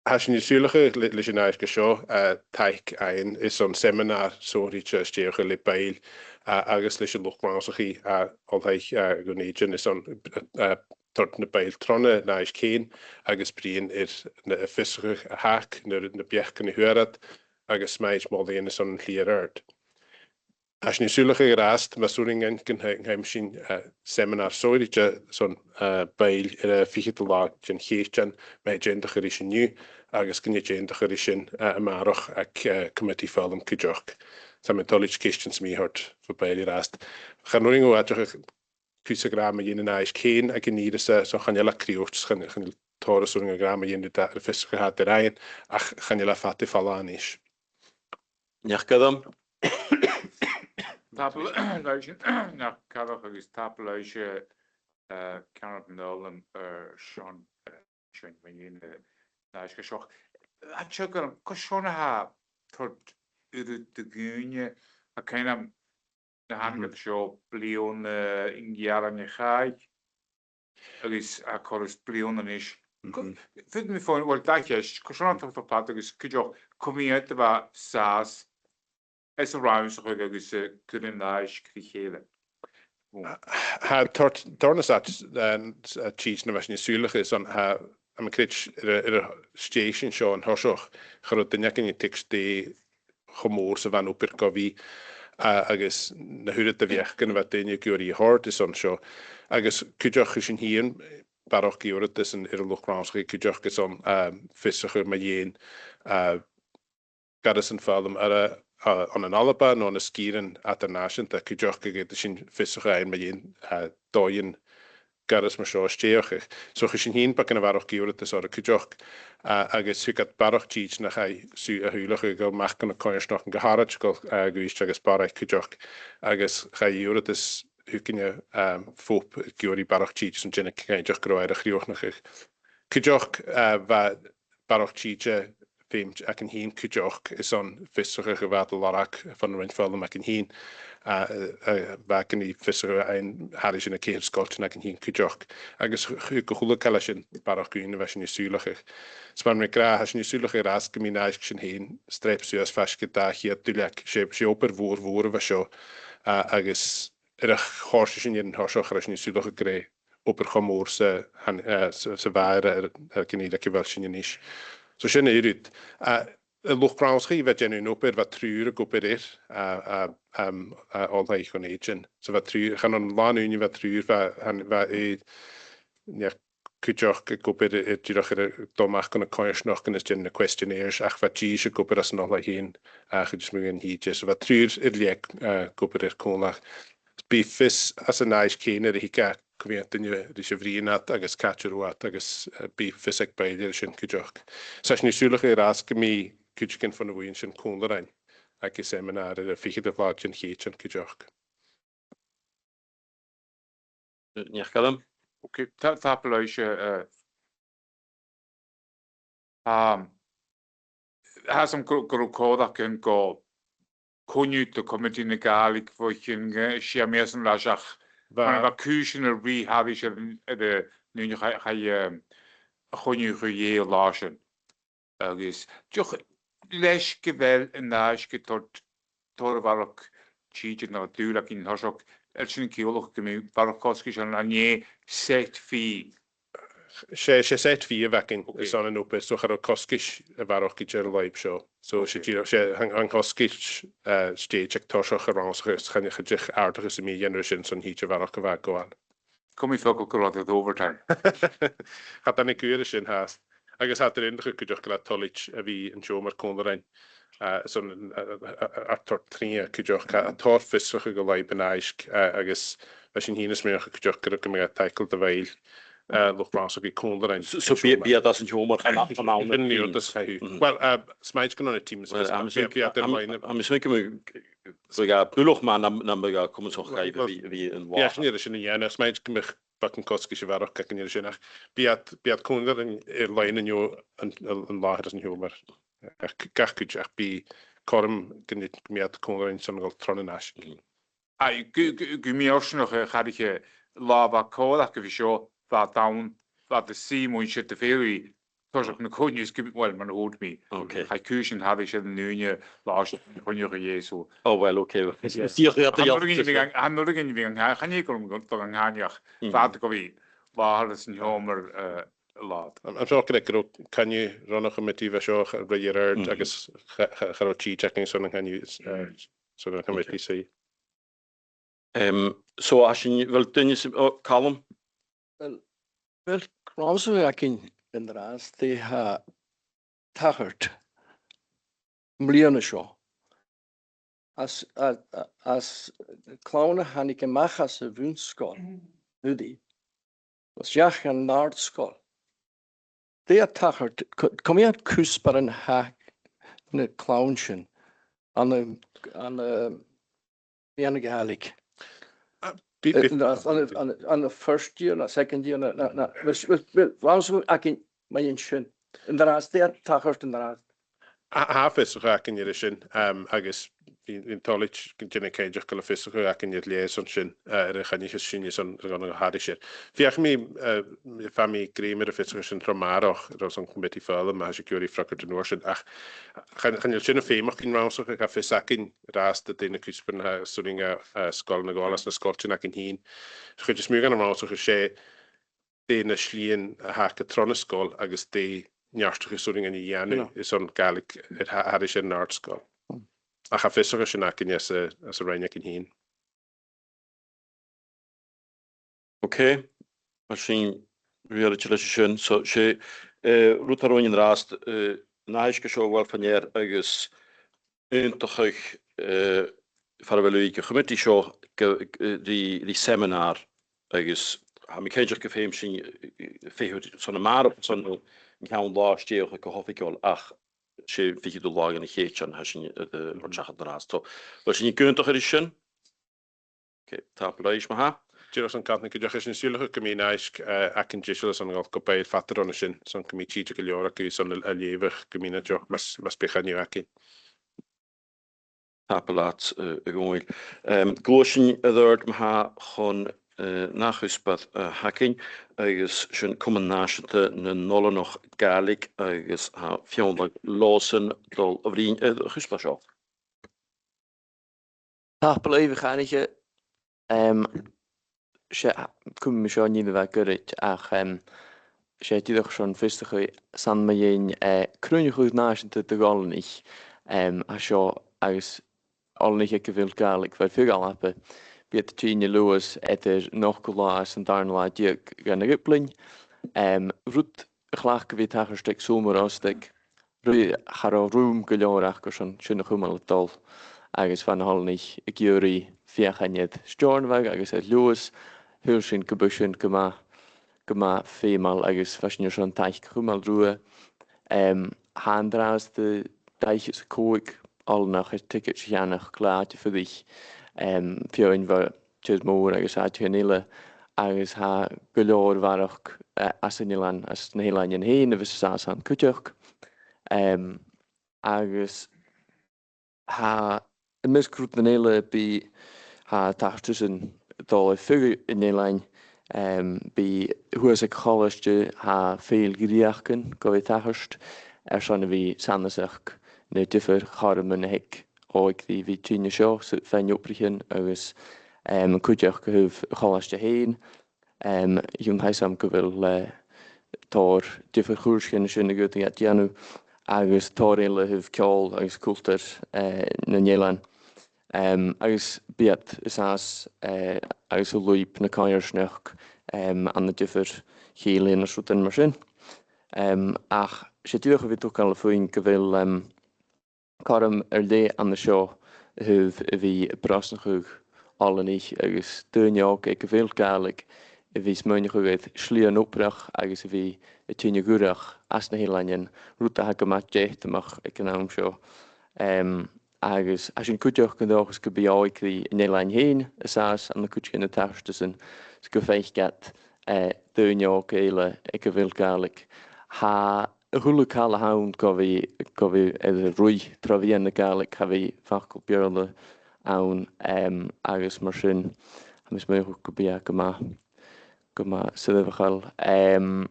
Tha sinn a' sùileachadh le-, leis an aithisg a seo, eh, taic fhaighinn airson seiminear sònraichte a stèidheachadh le Baile, eh, agus leis an luchd-rannsachaidh, eh, Oilthigh, eh, Dhùn Èideann airson, eh, toirt na Baile tron an aithisg fhèin agus bruidhinn air na, am fiosrachadh a th' aca, na, na beachdan a fhuair iad, agus 's math molaidhean airson an t-slighe air adhart. Tha sinn a' sùileachadh air ais, mas urrainn dhuinn, gun fheum-, feumaidh sinn, eh, seiminear sònraichte airson, eh, Baile air a' ficheadamh latha den Chèitean, ma tha e aon-deugairean an-diugh, agus gun tèid aon-deugairean, eh, a-màireach aig, eh, Comataidh Foghlam cuideachd. Tha mi toilichte ceistean sam bith a thoirt bho Baile air ais. Chan urrainn dhomh aideachadh cus a ghràdh mu dheidhinn an aithisg fhèin aig an ìre seo, so chan eil e crìochnaich, chan, chan eil tòrr as urrainn a ghràdh mu dheidhinn rud a, am fiosrachadh a tha iad air fhaighinn, ach chan eil e fada air falbh a-nis. Neach-gairm. Tapadh leibh, Neach-gairm, agus tapadh leibhse, eh, Ceannairc nan Eilean, airson, eh, sin mu dheidhinn, eh, an aithisg seo. Tha teagamh, carson a tha toirt uiread de dhaoine, tha cuimhn' agam, na thachair seo bliadhna, eh, an earrann a chaidh, agus a' còrr is bliadhna a-nis. Faodaidh mi faighinn, uill, dà cheist, carson a tha toirt fad agus cuideachd cò mheud a bha an sàs anns an rannsachadh agus, eh, cur an aithisg ri chèile? Tha toirt, toirt nas fhaide, eh, s-, eh, tìde na bha sinn a' sùileachadh airson, tha, tha mi a' creids' air a, air an stèisean seo an toiseach, cha robh duine againn a' tuigsinn dè cho mòr 's a bha an obair gu bhith, a-, agus na h-uiread de bheachdan a bha daoine ag iarraidh a thoirt airson seo. Agus cuideachd chuir sinn fhìn barrachd iarrtas air an, air an luchd-rannsachaidh cuideachd airson, um, fiosrachadh mu dheidhinn, uh, goireasan foghlaim eile, uh, ann an Alba no ann an sgìrean eadar-nàiseanta cuideachd, gun tèid sinn fiosrachadh fhaighinn mu dheidhinn, uh, dòighean goireas mar seo a stèidheachadh. So chuir sinn fhìn beagan a bharrachd iarrtas orra cuideachd, a-, agus thug iad barrachd tìde nach fhaigh sù-, a shùileachadh a dhol a-mach gu na coimhearsnachdan gu h-àraid, gu, a, gu Uibhist agus Barraigh cuideachd, agus chaidh iarrtas thugainne, um, fodhpa ag iarraidh barrachd tìde 's an dèanamh cinnteach gun robh e air a chrìochnachadh. Cuideachd, a, bha barrachd tìde feum againn fhìn cuideachd airson fiosrachadh a bha iad a' lorg bhon a' roinn foghlam againn fhìn. A, a, a, bha againn ri fiosrachadh fhaighinn thairis air na ceithir sgoiltean againn fhìn cuideachd. Agus ch-, ch-, gu h-uile càil sin, barrachd ùine a bha sinn a' sùileachadh. Is mar a bha mi ag ràdh, tha sinn a' sùileachadh air ais gu mi an aithisg sin fhèin, streap suas faisg air dà cheud duilleag, 's e, 's e obair mhòr, mhòr a bha seo, a, agus air a thòiseachadh sinn air an toiseach, cha robh sinn a' sùileachadh gur e obair cho mòr 's a, chan-, eh, 's a, 's a bha air, air, air gin iad aig a bheil sinn a-nis. So sin aon rud. A, an luchd-rannsachaidh a bha a' dèanamh an obair, bha triùir ag obair air, a, a, um, a, Oilthigh Dhùn Èideann. So bha triùir, chan ann an làn-ùine bha triùir, bha, chan, bha e, neach cuideachd ag obair air, air dìreach air a dhol a-mach gu na coimhearsnachdan is dèanamh na questionnaires, ach bha dithis ag obair às an oilthigh fhèin, a, a' chuid as motha den tìde. So bha triùir air leth, eh, ag obair air còmhla. Bidh fios às an aithisg fhèin air a thighinn, cò mheud duine ris a' bhruidhinn iad agus càit an robh iad agus, eh, bidh fios aig Boyle air sin cuideachd. Is tha sinn a' sùileachadh air ais gum bi cuideigin bhon a' bhuidheann sin còmhla rinn aig an seiminear air a' ficheadamh latha den Chèitean cuideachd. Neach-gairm. Ok, ta-, tapadh leibhse, eh, um, tha fhios agam gu, gu robh còir againn gu coinneamh do Chomataidh na Gàidhlig bho chionn, eh, sia mìosan air ais ach bha, mar a bha cùisean a' ruith thairis air, air an ùine chaidh, chaidh, eh, a choinneamh a chur an dèidh an latha sin. Agus dìreach leis gu bheil an aithisg a' toirt tòrr a bharrachd tìde no dùil againn an toiseach, a bheil sin a' ciallachadh gum bi barrachd cosgais ann, an e set fee? 'S e, 's e set fee a bh' againn, ok, airson an obair, so cha robh cosgais a bharrachd idir air an làimh seo. So 's e, ok, dìreach, 's e an, an cosgais, eh, stèidhichte aig toiseach an rannsachaidh, is chan eil, cha deach àrdachadh sam bith a dhèanamh air sin son tìde a bharrachd a bha a' gabhail. Coma, feuch gu robh iad overtime. Cha tàinig uair an sin fhathast. Agus tha iad air aontachadh cuideachd gu bheil iad toilichte a bhith an seòmar còmhla rinn, eh, son, eh, eh, eh, a' toirt trì cuideachd, tha, tha tòrr fiosrachaidh gu làimh an aithisg, eh, agus bha sinn fhìn a' smaoineachadh cuideachd gu, gum biodh e taiceil do Bhoyle, eh, luchd-rannsachaidh còmhla rinn. So, so bidh, bidh iad às an t-seòmar chan, chan ann. Sin an t-iarrtas a th' ann. Mhm. Well, eh, 's mathaid gun ann a' team, well, tha mi a' smaoineachadh, tha mi, tha mi a' smaoineachadh gu bheil e buileach math nam, nam biodh e comasach dhaibh a bhith, a bhith an làthair. Bidh sinn air sin a dhèanamh, 's mathaid gum biodh beagan cosgais a bharrachd againn air sin, ach bidh iad, bidh iad còmhla rinn air loidhne an-diugh an, an, an làthair às an t-seòmar. Ach gach cuid, ach bidh cothrom gun, gum bi iad còmhla rinn son a dhol tron an aithisg. Aidh, gu, gu, gu mì-fhortanach, a chàirdean, an latha a bha còir aca a bhith seo, bha iad ann, bha iad a' suidhe mun cuairt a' fairy, toiseach na coinneimh is gu, well, mar a thuirt mi. Ok. Chaidh cùisean thairis air an ùine an latha sin, coinneamh a dhèanamh, so. Oh, well, ok. Yes. Chan urrainn dhuinn a bhith an, chan urrainn dhuinn a bhith an, chan eil cùram gu, gu, an càineadh, mm, fada gu bhith làthair às an t-seòmar, eh, an latha. Am, am faic thu gu robh coinneamh ron a' chomataidh a bha seo, a' ruith air adhart, mm, agus cha, cha, cha robh tìde againn son an coinneamh, eh, son an comataidh, so. Em, so, a sin, a bheil duine sam, o, Calum? Well, a bheil rannsachadh againn an-dràsta, tha tachairt am bliadhna seo às, a, a, às clann a thàinig a-mach às a' bhun-sgoil, nuair a, a-steach dhan àrd-sgoil. Dè tha tachairt, co-, cò mheud cuspairean a th' aig na clann sin ann an, ann an, eh, meadhan na Gàidhlig? Uh, bidh, eh, bidh, no, ann an, ann an, ann an first year, no second year, no, no, no. Bheil, bheil, bheil rannsachadh againn mu dheidhinn sin an-dràsta, dè tha tachairt an-dràsta? Tha, tha fiosrachadh againn air sin, um, agus bidh, bidh an toilichte gun dèan cinnteach gu bheil fiosrachadh againn air leth airson sin, uh, air a' choinneachadh sin airson a dhol thairis air. Feuchaidh mi, uh, feuchaidh mi grèim air a' fhiosrachadh sin tro mhàireach, airson comataidh foghlam, ma tha sibh ag iarraidh freagairt an uair sin. Ach chan, chan eil sin a' feumachdainn rannsachadh, tha fios againn an-dràsta dè na cuspairean a tha 's urrainn do, uh, sgoilearan a ghabhail às na sgoiltean againn fhìn. A' chuid as motha dhen rannsachadh, 's e dè na slighean a th' aca tron an sgoil agus dè an neartachadh as urrainn dhuinn a dhèanamh, yeah, airson Gàidhlig air tha-, thairis air an àrd-sgoil. Mm. Ach tha fiosrachadh sin againn às a, às a' roinn againn fhìn. Ok. Mar sin, bha e riaraichte leis sin. So, 's e, eh, rud a tha romhainn an-dràsta, eh, an aithisg seo a ghabhail fa-near agus aontachadh, eh, far a bheil ùidh a' chomataidh seo gu, gu, ri, ri seiminear agus tha mi cinnteach gu feum sinn, eh, eh, feitheamh son a-màireach, son an ceann latha a stèidheachadh gu h-oifigeil, ach 's e ficheadamh latha dhen Chèitean a tha sinn, eh, eh, a' toirt seachad an-dràsta. So, a bheil sinn ag aontachadh ri sin? Ok, tapadh leibh, ma-thà. dìreach son cantainn gun deach sinn sùil a chur gum bi an aithisg, eh, againn deiseil airson a dhol gu baill fada ron a sin, son gum bi tìde gu leòr agaibh son a, a leughadh gum bi na deoch mas, mas b' e chan eil againn. Tapadh leat, eh, a Dhòmhnaill. Em, gluaisidh sinn air adhart ma-thà chun, eh, an ath chuspair, eh, a th' againn, agus sin Comann Nàiseanta nan Oileanach Gàidhlig agus tha Fionnlagh Lawson a' dol a bhruidhinn air a' chuspair seo. Tapadh leibh, a Chatrìona. Em, 's e, cumaidh mi seo an ìre mhath goirid, ach, em, 's e dìreach son fiosrachadh, 's ann mu dheidhinn, eh, cruinneachadh nàiseanta de dh'oileanaich, em, a tha seo agus oileanaich aig a bheil Gàidhlig far feabhar Alba, bidh iad a' tighinn a Leòdhas eadar an ochdamh latha 's an dàrna latha deug dhen Ghiblean. Em, rud a chleachd a bhith a' tachairt aig Sabhal Mòr Ostaig, rud, cha robh rùm gu leòr aca airson sin a chumail a' dol, agus bha na h-oileanaich ag iarraidh feuchainn air Steòrnabhagh agus air Leòdhas, shaoil sinn gum biodh sin gu math, gu math feumail agus bha sinn airson taic a chumail riutha. Em, tha an-dràsta dà fhichead 's a còig oileanach air ticead a cheannach le àite-fuirich, em, feadhainn bho Tìr Mòr agus àiteachan eile, agus tha gu leòr a bharrachd, eh, às an eilean, às na h-eileanan fhèin a bhios an sàs ann cuideachd. Em, agus tha, am measg rudan eile, bidh, tha tachartasan a' dol air feadh an eilein, em, bidh shuas aig a' cholaiste, tha fèill dhreuchdan gu bhith a' tachairt airson a bhith a' sanasachd na diofar chothroman a th' aig òigridh a bhith a' tighinn an seo 's a' faighinn obraichean agus, em, cuideachd a thaobh a' cholaiste fhèin. Em, chì mi, tha fhios agam gu bheil, eh, tòrr diofar chuirsean an sin a dh'fhaodadh iad a dhèanamh, agus tòrr eile a thaobh ceòl agus cultar, eh, nan eilean. Em, agus bidh iad an sàs, eh, agus a' lùib na coimhearsnachd, em, ann an diofar chèilidhean is rudan mar sin. Em, ach 's e dìreach a bhith a' togail a-mhàin gu bheil, em, cothrom air leth ann an seo a thaobh a bhith a' brosnachadh oileanaich agus daoine òga aig a bheil Gàidhlig a bhith a' smaoineachadh air slighe an obrach agus a bhith a' tighinn a dh'fhuireach às na h-eileanan, rud a tha gu math deatamach aig an àm seo. Em, agus tha sinn cuideachd an dòchas gum bi òigridh an eilein fhèin an sàs ann an cuid de na tachartasan 's gum faic iad, eh, daoine òga eile aig a bheil Gàidhlig. Tha a h-uile càil a th' ann gu bhith, gu bhith air a ruith tro mheadhan na Gàidhlig, cha bhi facal Beurla ann, em, agus mar sin, tha mi a' smaoineachadh gum bi e gu math, gu math soirbheachail. Em,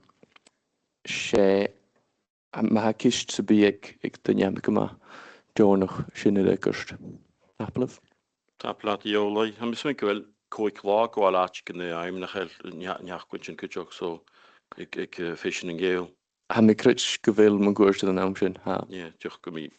's e, ma tha ceist sam bith aig, aig duine, tha mi gu math deònach sin a fhreagairt. Tapadh leibh. Tapadh leat, a Dhòmhnaill. Tha mi a' smaoineachadh gu bheil còig latha a' gabhail àite aig an aon àm, nach eil, an t-, an t-seachdain sin cuideachd, so aig, aig, eh, fèisean nan Gàidheal. Tha mi a' creidsinn gu bheil mun cuairt air an àm sin, tha. Yeah, dìreach gum bi,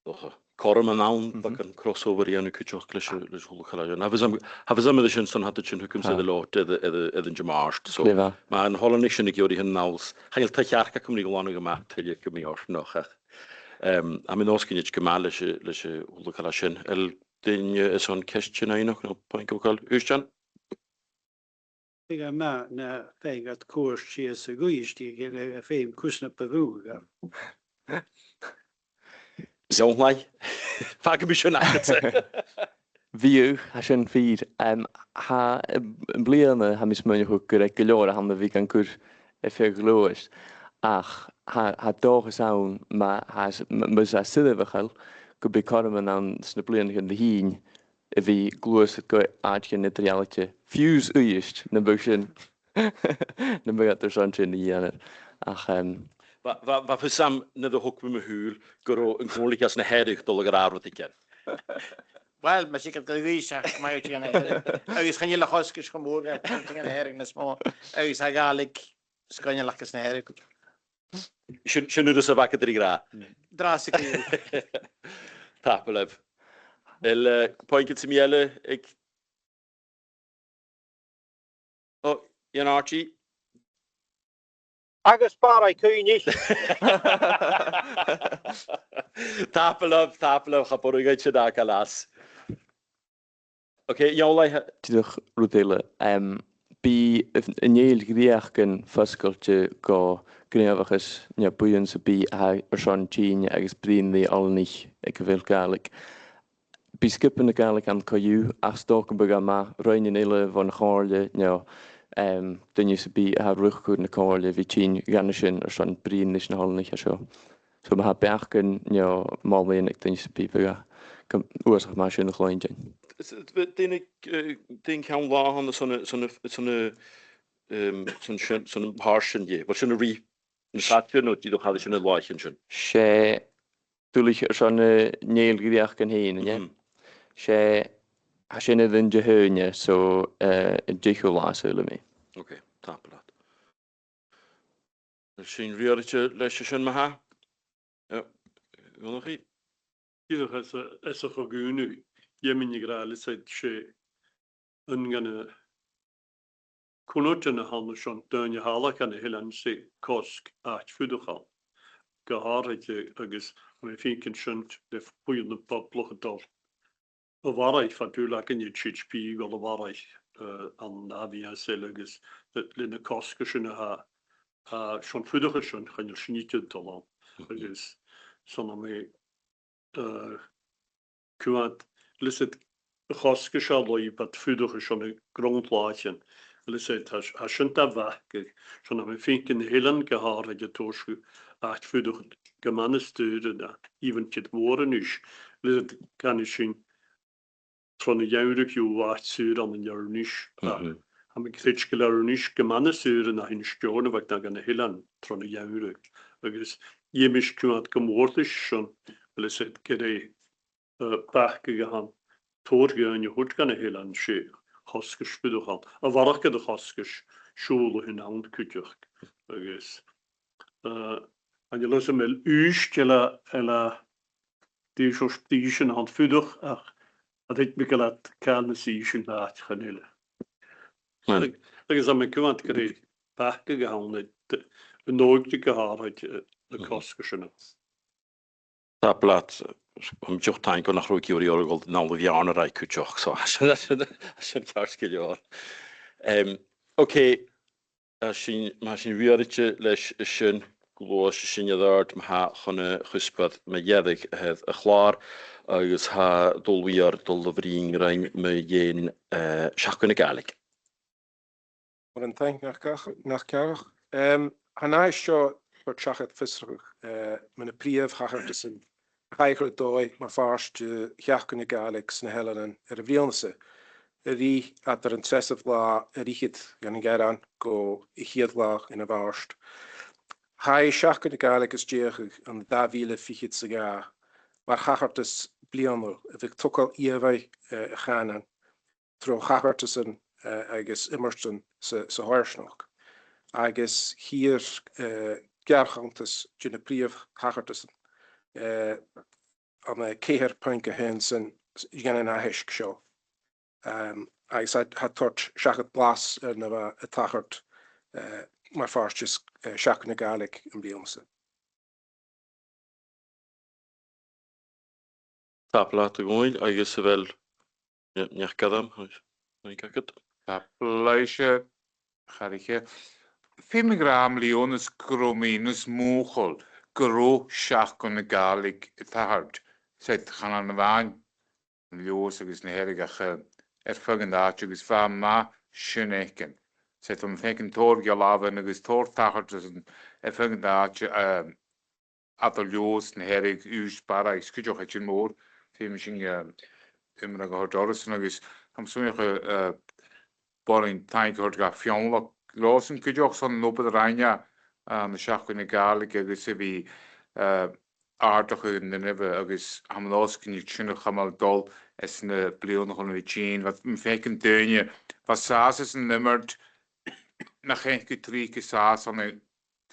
dòcha, cothrom ann, beagan crossover a dhèanamh cuideachd leis, leis a h-uile càil a th' ann. Tha fios agam, tha fios agam air sin, son tha iad a' tighinn thugam-sa air an lot air, air, air an Dimàirt, so. Glè mhath. Ma tha na h-oileanaich sin ag iarraidh tighinn a-nall, chan eil taic agam ri glanadh a-mach tuilleadh gum bi orra, ach, em, tha mi an dòchas gun tèid gu math leis a', leis a h-uile càil a tha sin. A bheil duine airson ceist a dhèanamh no puing a ghabhail? Ùisdean? Bhiodh e math nam faigheadh iad cuairt sìos a dh'Uibhist, a' faighinn cusnair a' bhùth. Seann-fhlaith. Fàgaidh mi sin agadsa. Bhiodh, tha sin fìor. Em, tha, am, am-bliadhna, tha mi a' smaoineachadh gur e gu leòr a th' ann a bhith gan cur air feadh Leòdhais. Ach tha, tha dòchas ann, ma, tha s-, ma, mas e soirbheachail, gum bi cothroman ann sna bliadhnaichean ri thighinn a bhith a' gluasad gu àiteachan eadar-dhealaichte, fiù 's Uibhist, nam biodh sin, nam biodh iad airson sin a dhèanamh. Ach, em, bha, bha, bha fios agam nuair a thog mi mo shùil gun robh an comhairliche às na Hearadh a' dol a ràdh rudeigin. Uill, mas e gu bheil Uibhist, ach ma tha e a' tighinn a Hearadh. Agus chan eil a' chosgais cho mòr, tha e a' tighinn a Hearadh nas motha. Agus tha Gàidhlig sgoinneil aca sna Hearadh. Sin, sin uiread 's a bh' agad ri ràdh. An-dràsta gu... Tapadh leibh. A bheil, eh, puingean sam bith eile aig... Ò, Iain Archie. Agus Barraigh Caoineadh. Tapadh leibh, tapadh leibh, cha b' urrainn dhuinn sin a fhàgail às. Ok, Iòlaidh. Dìreach rud eile. Em, bidh an fhèill dhreuchdan fosgailte gu gnìomhachas no buidheann sam bith a tha airson tighinn agus bruidhinn ri oileanaich aig a bheil Gàidhlig. bidh sgioba na Gàidhlig ann co-dhiù, ach 's dòcha gum biodh e math roinnean eile bhon chomhairle, no, em, duine sam bith a tha a' riochdachadh na comhairle, a bhith a' tighinn gun a sin airson bruidhinn ris na h-oileanaich seo. So ma tha beachdan no molaidhean aig duine sam bith, bhiodh e gu, uabhasach math sin a chluinntinn. Is, is, dè an, eh, dè an ceann-là a th' ann airson a, airson a, airson a, em, airson sin, airson a' phàirt sin dheth? Bheil sin a' ruith nas fhaide no dìreach thairis air na làithean sin? 'S e duilich airson, eh, an fheòil-dhreuchd fhèin, an e? Mhm. 'S e, tha sin air an Dihaoine, so, eh, an deich latha, saoilidh mi. Ok, tapadh leat. A bheil sinn riaraichte leis a sin ma-thà? Yeah. Dhonnchaidh? Dìreach às a, às a' cho-dhùnadh, dh'fheumainn a ràdh, leis a, 's e aon de na cunnartan a th' ann airson daoine a thàladh dha na h-eileanan, 's e cosg àite-fuireachail. Gu h-àraidh, agus tha mi a' faicinn sin le buidheann na Poblach a' dol a Bharraigh, fad uile againne aig H P a' dol a Bharraigh, eh, ann an ath mhìos eile agus le, le na cosgaisean a tha, tha son fuireach airson, chan eil sinn idir a' dol ann. Mhm. Agus 's ann a tha mi, eh, a' coimhead, leis a' chosgais a laigh bad fuireach airson na grunn làithean, leis a' tha, tha sin a' bhacadh, 's ann a tha mi a' faicinn na h-eileanan gu h-àraidh a' toirt àite-fuireachail gu math nas daoire na, even tha iad mòr a-nis, leis a' canaidh sinn tron a' gheamhradh, bidh àite-saor ann an Inbhir Nis. Ach, mhm, tha mi a' creidsinn gu bheil Inbhir Nis gu math nas saoire na Innis Steòrnabhagh no dha na h-eileanan tron a' gheamhradh. Agus dh'fheumas coimhead gu mòr leis sin, leis a' gheamhradh, eh, bacadh a th' ann, tòrr dhaoine a thoirt dha na h-eileanan, 's e cosgais-fuireachail. A bharrachd air a' chosgais-siubhail a th' ann cuideachd. Agus, eh, an leis a bheil ùis eile, eile dè seòrsa dìosan a th' ann fuireach, ach a' tuigsinn gu bheil iad càil nas ìsle na àiteachan eile. Right. Ag-, agus tha mi a' coimhead gur e bacadh a th' ann an, an òigridh gu h-àraidh, eh, na, mhm, cosgaisean. Tapadh leat, tha mi dìreach taingeil nach robh Ciarraí air a dhol dhan Abhainn Mheadhanair cuideachd, so tha sin, tha sin, tha sin ceart gu leòr. Em, ok, tha sinn, ma tha sinn riaraichte leis sin, gluaisidh sinn air adhart ma-thà chun a' chuspair mu dheireadh a th' air a' chlàr, agus tha Dòmhnall Uidhir a' dol a bhruidhinn rinn mu dheidhinn, eh, Seachdain na Gàidhlig. Mòran taing, nach gach-, nach gabh. Em, tha an aithisg seo a' toirt seachad fiosrachadh, eh, mu na prìomh thachartasan a chaidh a chur air dòigh mar phàirt de Sheachdain na Gàidhlig sna h-Eileanan air a' bhliadhna-sa, a ruith eadar an treasamh latha air fhichead dhen Ghearran gu a' chiad latha dhen Mhàrt. Chaidh Seachdain na Gàidhlig a stèidheachadh ann an dà mhìle fichead 's a dhà mar thachartas bliadhnail a bhiodh a' togail ìomhaigh, eh, a' chànain tro thachartasan, eh, agus iomairtean sa, sa choimhearsnachd. Agus chithear, eh, geàrr-chunntas de na prìomh thachartasan, eh, ann an ceithir puing a h-aon san, dhen an aithisg seo. Em, agus tha, tha e a' toirt seachad blas air na bha a' tachairt, eh, mar phàirt de, eh, Sheachdain na Gàidhlig am bliadhna-sa. Tapadh leat, a Dhòmhnaill, agus a bheil Ne-, Neach Gàidheal, a bheil cuimhne agad? Tapadh leibhse, a chathraiche. Feumaidh mi ràdh am bliadhna-sa gun robh mi nas mothachail gun robh Seachdain na Gàidhlig a' tachairt. 'S e, chan ann a-mhàin ann an Leòdhas agus na Hearadh ach, eh, air feadh an àite agus bha e math sin fhaicinn. 'S e, tha mi a' faicinn tòrr dhealbhan agus tòrr thachartasan air feadh an àite, eh, eadar Leòdhas, na Hearadh, Uibhist, Barraigh, is cuideachd Eilean Mòr, feumaidh sinn, eh, iomradh a thoirt orrasan agus tha mi a' smaoineachadh, eh, b' urrainn taing a thoirt dha Fionnlagh Lawson cuideachd airson an obair a rinn e, eh, ann an Seachdain na Gàidhlig agus a bhith, eh, àrdachadh an inbhe agus tha mi an dòchas gun tig sin a chumail a' dol anns na bliadhnaichean a bhith tighinn. Bha, mi fhìn, daoine, bha sàs anns an iomairt nach fhaiceadh tu tric an sàs ann an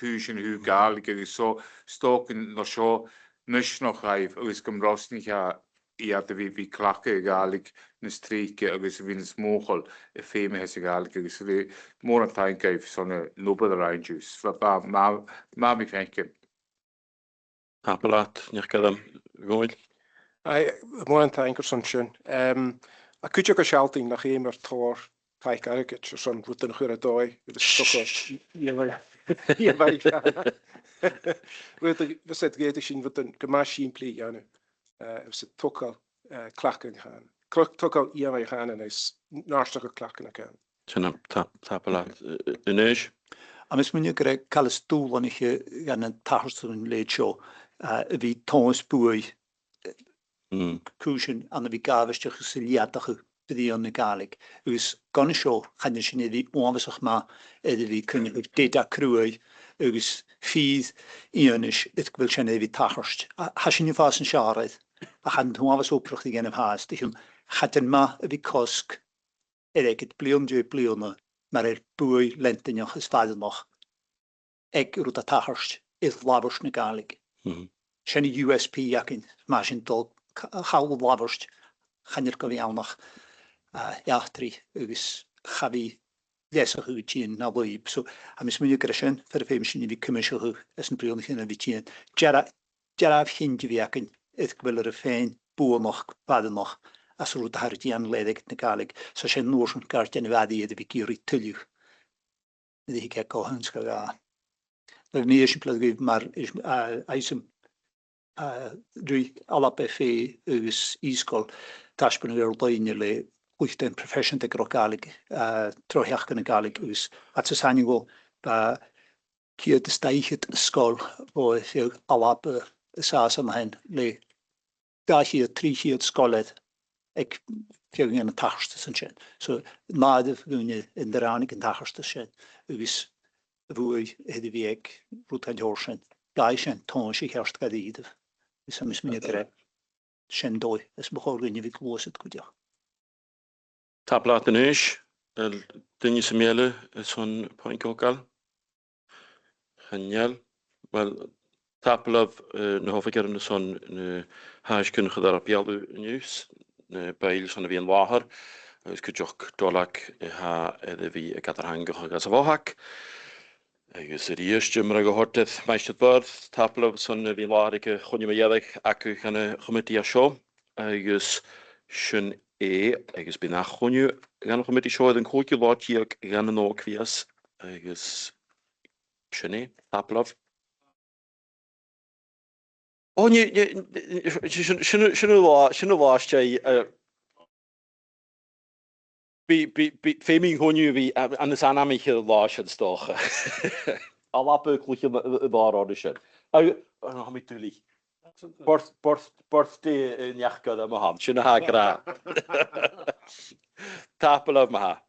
cùisean a thaobh Gàidhlig agus so, 's dòcha gun robh seo misneachd dhaibh agus gum brosnaich e iad a bhith, bhith cleachdadh a' Ghàidhlig nas trice agus a bhith nas mothachail a' feumachadh sa Ghàidhlig agus a bhith, mòran taing dhaibh airson an obair a rinn iad. Bha, bha, math, math mi fhìn. Tapadh leat, Neach Gàidheal, a Dhòmhnaill. Aye, mòran taing airson sin. Em, tha cuideachd a' sealltainn nach fheum ar tòrr taic airgid airson rudan a chur air dòigh, agus togail, yeah, yeah, yeah. Rud a, bhiodh e, dh'fhaodadh sinn rudan gu math sìmplidh a dhèanamh, eh, bhiodh e togail eh, cleachdaidhean a' chànain. Cleach-, togail ìomhaigh a' chànain is neartachadh cleachdaidhean a' chànain. Sin e, tap-, tapadh leat, eh, eh, Aonghas. Tha mi a' smaoineachadh gur e càil as dùbhlanaiche dha na tachartasan an leithid seo, eh, a bhith tomhas buaidh, eh, Mm. cùisean ann a bhith gabhail a-steach gus an leudachadh bruidhinn na Gàidhlig. Agus gun a seo, chan eil sinn air a bhith uabhasach math air a bhith a' coinneachadh data cruaidh agus fìor fhianais air gu bheil sin air a bhith a' tachairt. A, tha sinne a' fàs an sàr air, ach tha an t-uabhas obrach ri dhèanamh fhathast. Chan eil e math a bhith a' cosg airgead bliadhna deug bliadhna mar a bheil buaidh leantainneach is faireannach aig rud a' tachairt air labhairt na Gàidhlig. Mhm. Sin an U S P againn, ma tha sinn a' dol ca-, call labhairt, chan eil gu bhith ann ach, eh, eachdraidh agus cha bhi leasachadh a' tighinn na lùib. So, tha mi a' smaoineachadh gur e sin far am feum sinn a bhith cuimseachadh anns na bliadhnaichean a bhith a' tighinn. Dearbh, dearbh chinnt a bhith againn air gu bheil e air a faighinn buannachd, faireannach, às an rud a tha air a dhèanamh le airgead na Gàidhlig. So, 's e an uair sin gur e dèanamh a bhith air a bhith ag iarraidh tuilleadh. Nuair a thig e gu h-aon sgoil a dhà. Leibh mi eisimpleir dhuibh mar is, a, item, a, ri Alba F A agus Ìosgoil taisbeanadh air loidhne le cluicheadairean proifeiseanta aig an robh Gàidhlig, a, tro sheachdain na Gàidhlig agus fhad 's as aithne dhomh, bha ceud is dà fhichead sgoil bho Alba is Sasainn an sin le dhà cheud, trì cheud sgoilear aig feadhainn de na tachartasan sin. So, an àireamh dhaoine an do ràinig an tachartas sin, agus a' bhuaidh a tha air a bhith aig rud den t-seòrsa sin, gheibh sin tomhas cheart gu dearbh. Is tha mi a' smaoineachadh gur e sin dòigh as bu chòir dhuinn a bhith a' gluasad cuideachd. Tapadh leat a-nis, a bheil duine sam bith eile airson puing a thogail? Chan eil. Uill, tapadh leibh, eh, na h-oifigearan airson na h-aithisg a chuir air beulaibh a-nis, na baill airson a bhith an làthair, agus cuideachd Dolag, eh, a tha air a bhith ag eadar-theangachadh anns a' bhothaig. Agus a-rithist, iomradh a thoirt air Maighstir Byrd, tapadh leibh airson a bhith an làthair aig a' choinneamh mu dheireadh agaibh dhan a' chomataidh seo. Agus sin e, agus bidh an ath choinneamh dhan a' chomataidh seo air an còigeamh latha deug dhen an Ògmhios, agus sin e, tapadh leibh. Ò, nì, nì, nì, sin, sin, sin an là, sin an là as dèidh, eh, bidh, bidh, bidh, feumaidh an coinneamh a bhith, eh, anns an ainmeachadh an là sin, 's dòcha. Alba a' cluiche an, an, an là-òir sin. Ò, ò, tha mi duilich. Birth-, birth-, birthday, eh, neach-gairm a th' ann. Sin a tha ag ràdh. Tapadh leibh ma-thà.